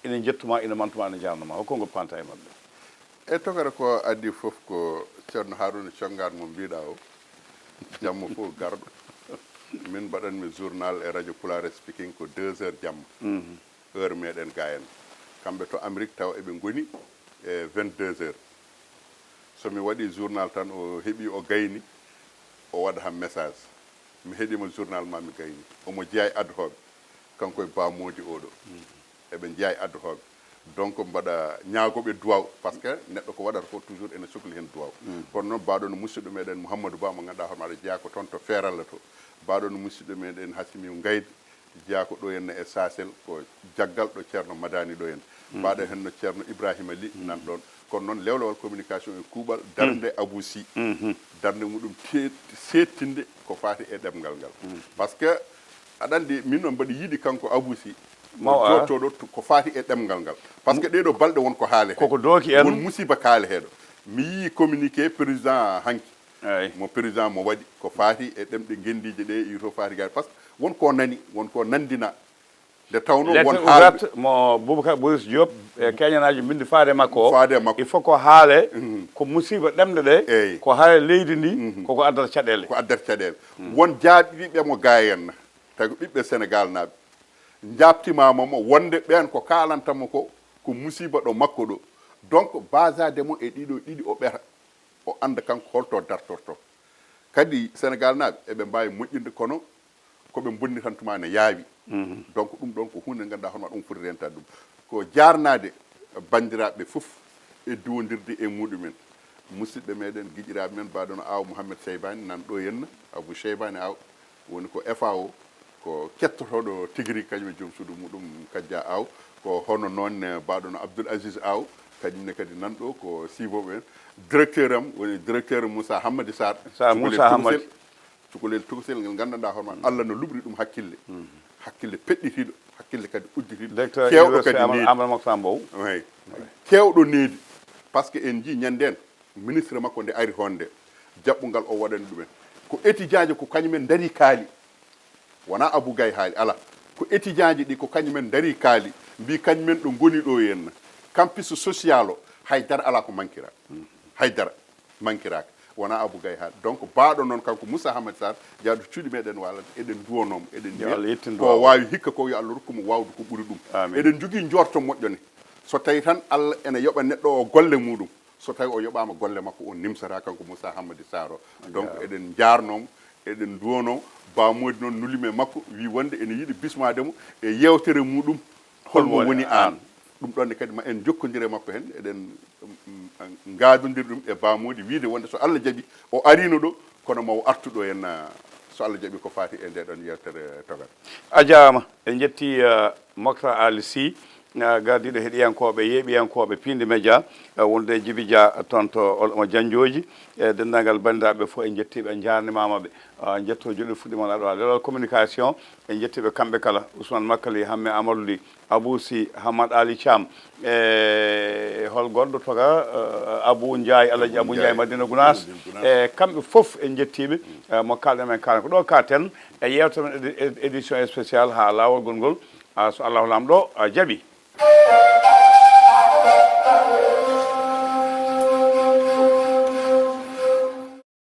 ina njettuma, ina mantuma, ina njaarnuma. Hol konngol panta e maɓɓe? E tokara, ko adii fof ko Ceerno Harouna Congaan mo mbiɗa o, jamma fof garɗo. Min mbaɗanmi journal e radio Pulaar Speaking ko deux heures jamma. Mhm. Heure meɗen ga en. Kamɓe to Amérique taw eɓe ngoni e vingt-deux heures. So mi waɗi journal tan, o heɓi, o gayni, o waɗa ham message. Mi heɗima journal ma, mi gayni. Omo jeyaa e adhooɓe. Kanko e Ba Moodi oɗo. Eɓe jeyaa e adhooɓe. Donc, mbaɗa ñaagooɓe duwaw, parce que neɗɗo ko waɗata ko toujours ene sokli heen duwaw. Mm. Kono noon, mbaɗo no musidɗo meɗen Mouhamadou Ba, mo ngannduɗaa hono aɗa jeyaa ko toon to Feeralla to. Mbaɗo no musidɗo meɗen Hassimi Gayde, jeyaa ko ɗo henna e Sasel, ko jaggal ɗo Ceerno Madani ɗo henna. Mm. Mbaɗo henno Ceerno Ibrahima Ly, mm, nan ɗoon. Kono noon, lewlewal communication e kuuɓal, darnde, mm, Abou Sy. Mhm. Darnde muɗum te-, seettinde ko faati e ɗemngal ngal. Mm. Parce que aɗa anndi, min noon mbaɗi yiɗi kanko Abou Sy, mo, ah, jottooɗo to, ko faati e ɗemngal ngal. Parce que ɗee ɗoo balɗe won ko haale heen. Koko dooki en. Won musiba kaale heen. Mi yii communiqué président hanki. Eey. Mo président mo waɗi ko faati e ɗemɗe ngenndiije ɗe, iri to faati gaay. Parce que won ko nani, won ko nanndina. Nde tawnoo won haalɓe. Lettre ouverte mo Boubacar Boris Diop e keñanaaji mbinndi faade makko o. Faade makko. Il faut ko haale, mhm, ko musiba ɗemɗe ɗe, eey, ko haale leydi ndi, mhm, koko addata caɗeele. Ko addata caɗeele. Mhm. Won jaabiiɓe mo gaay en, tawi ko ɓiɓɓe Senegaal naaɓe. Njaabtimaama mo wonde ɓeen ko kaalanta mo ko, ko musiba ɗo makko ɗo. Donc, basaade mo e ɗiɗo ɗiɗi o ɓeta, o annda kanko holto dartorto. Kadi Senegaal naaɓe eɓe mbaawi moƴƴinde, kono ko ɓe mbonni tan tuma ne yaawi. Mhm. Donc, ɗum ɗoon ko huunde nde ngannduɗaa hono ɗum foti rentaade ɗum. Ko jaarnaade banndiraaɓe fof e diwondirde e muɗumen. Musidɓe meɗen, giƴiraaɓe men, mbaɗono Aaw Mouhamed Cheybani, nan ɗo henna, Abou Cheybani Aaw, woni ko F A O, ko kettotooɗo tigi rigi, kañum e joom suudu muɗum Kajja Aaw, ko hono noon ne mbaɗono Abdoul Aziz Aaw, kañum ne kadi nan ɗo ko siiboɓe en. Directeur am woni directeur Moussa Hammadi Sarr. Sa Cukalel Moussa Tokosel. Hammadi. Cukalel tokosel ngel nganndanɗaa hono, mm, Allah no luɓri ɗum hakkille. Mm. Hakkille peɗɗitiiɗo, hakkille kadi udditiiɗo. Directeur keewɗo université kadi Amadou, needi. Amadou Mahtar Mbow. Oui. Keewɗo needi. Parce que en njii ñanndeen, ministre makko nde ari honde, jaɓɓungal o waɗani ɗumen. Ko étudiant ji ko kañumen ndari kaali. Wonaa Abou Gaye haali, alaa. Ko étudiant ji ɗi ko kañumen ndari kaali, mbii kañumen ɗo ngoni ɗo henna. Campus social o, hay dara alaa ko mankira. Hay dara mankiraaka. Wona Abou Gaye Hade. Donc, baaɗo noon kanko Moussa Hamadi Sarr, jaaɗo cuuɗi meɗen waalata, eɗen nduwanomo, eɗen mbiya ko o waawi hikka ko, yo Allah rokku mo waawde ko ɓuri ɗum. Eɗen njogii njoorto moƴƴo ne. So tawi tan Allah ene yoɓa neɗɗo o golle muɗum, so tawi o yoɓaama golle makko, o nimsata kanko Moussa Hamadi Sarr o. Donc, eɗen njaarnoomo, eɗen nduwanoo. Ba Mody noon nulimi e makko, wi wonde ene yiɗi bismaade mo e yeewtere muɗum. Holmo woni aan? Ɗum ɗonne kadi ma en njokkondire makko heen, eɗen, mm, mm, ngaadondiri ɗum e Ba Mody, wiide wonde so Allah jaɓi, o ariino ɗo, kono ma o artu ɗo en, ah, so Allah jaɓi, ko faati e nde ɗon yeewtere, Togal. A jaaraama. En njetti, ah, Moctar Ali Sy, ah, gardiiɗo heɗiyankooɓe, yeeɓiyankooɓe Piindi Média, ah, wonde e Jibi Dia toon to Ol-, omo Janjooji, e denndaangal banndiraaɓe fof, en njettii ɓe, en njaarnimaama ɓe. Ah, njetto joɗɗo fuɗɗiima laɗo leɗol communication, en njetti ɓe kamɓe kala, Ousmane Makali, Hamme Amadou Ly, Abou Sy, Hamad Ali Thiam, e hol goɗɗo Toga, eh, Abou Ndiaye, Alaji Abou Ndiaye, Madina Gounass, e kamɓe fof en njettii ɓe, eh, mo kaalɗen men kaalen ko ɗo kaaten e yeewtere men édi-, édition spéciale haa laawol gongol, ah, so Allahu Laamɗo, ah, jaɓi.